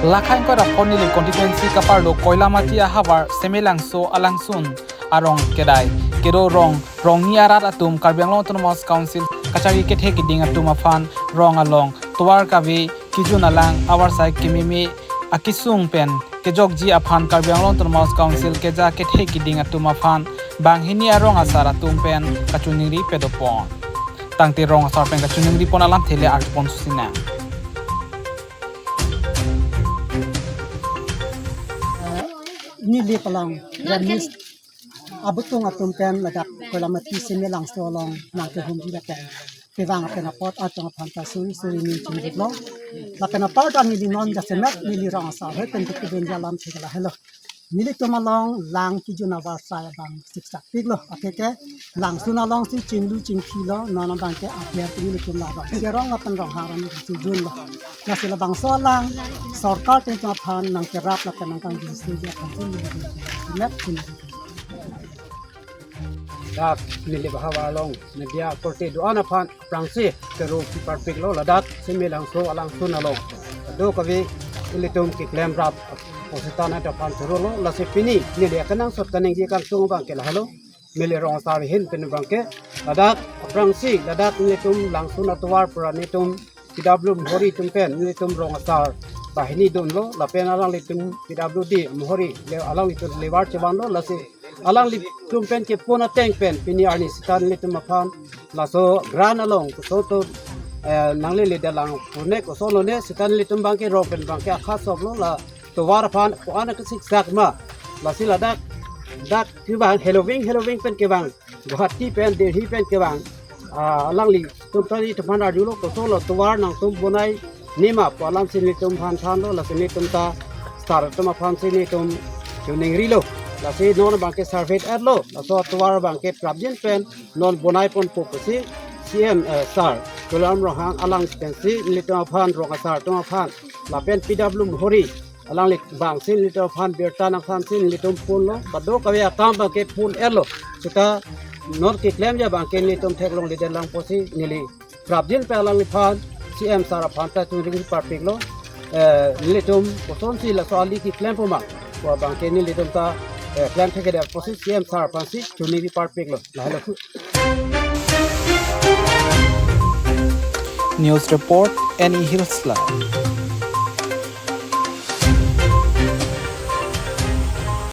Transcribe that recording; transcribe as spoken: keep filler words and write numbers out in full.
Lakha ingkoi ra pho neli constituency kaparlo Koilamati ahavar Semelangso alangsun arong kedai kedo rong rongni arat atum Karbi Anglong Autonomous Council kachari kethe kiding atum aphan rong along tovar kave, kijun alang, avarsai kememe akesung pen kejokji aphan Karbi Anglong Autonomous Council keja kethe kiding atum aphan banghini arong asar atum pen kachiningri padopon. Tangte rong asar pen kachiningri pon alamthe le arjupon susinang. Neli palang Burmese abutung atum pen ladak Koilamati Semelangso along nangkehumji lapen kevang apen apot arjang aphan ta suri suri ning chingdiklo. Lapen apar ta neli non jasemet neli rong asar hei pen kebenji alamthe ke lahelo. Nelitum along lang, kijun, avarsai abang siksak piklo. Athe ke langsun alongsi chinglu chingphilo, non abangke apiar ke nelitum labangsi rong lapen ronghang aron sijunlo. Lasi labangso alang sorkar atum aphan nangkerap lapen nangkangjinso aphan si neli jasemet chingdiklo. Dak neli ahavar along media korte do-an aphan aphrangsi kero kiparpiklo ladak Semelangso alangsun along. Kadokave ilitum keklem rap positana aphan chorolo, lasi pini neli akenangsot kaningje kangtung abangke lahelo. Neli rong asar ahin pen abangke ladak aphrangsi ladak nelitum langsun atovar pura nelitum P W Mohori atum pen nelitum rong asar banghini dunlo, lapen alanglitum P W D Mohori le alanglitum levar chevanlo, lasi alanglitum pen kepon ateng pen pini arni seta nelitum aphan laso grant along koson to, eh, nanglele dalang pune koson lone seta nelitum abangke rong pen abangke akha soklo, la tovar aphan ko-an kesiksak ma, lasi ladak dak kevang heloving heloving pen kevang Guwahati pen, Delhi pen kevang, ah, alanglitum ta nelitum aphan arjulo, koson lo tovar nangtum bonai nema pu alamsi nelitum aphan thanlo, lasi nelitum ta sar atum aphansi nelitum chiningrilo. Lasi non abangke survey etlo, laso tovar abangke prapjin pen non bonai ponpo pusi C M, eh, sar Tuliram Ronghang alang pensi nelitum aphan rong asar atum aphan lapen P W Mohori alangli bangsi nelitum aphan birta nangthansi nelitum ponlo, kadokave akam abangke pon etlo. Seta non keklemji abangke nelitum theklongle detlang pusi neli prapjin pen alangliphan C M sar aphan ta chuningri parpiklo. Eh, nelitum kosonsi laso ali keklem puma pu abangke nelitum ta, eh, klem thekthedet pusi C M sar aphansi chuningri parpiklo. Lahelo. News report, N E Hills Live.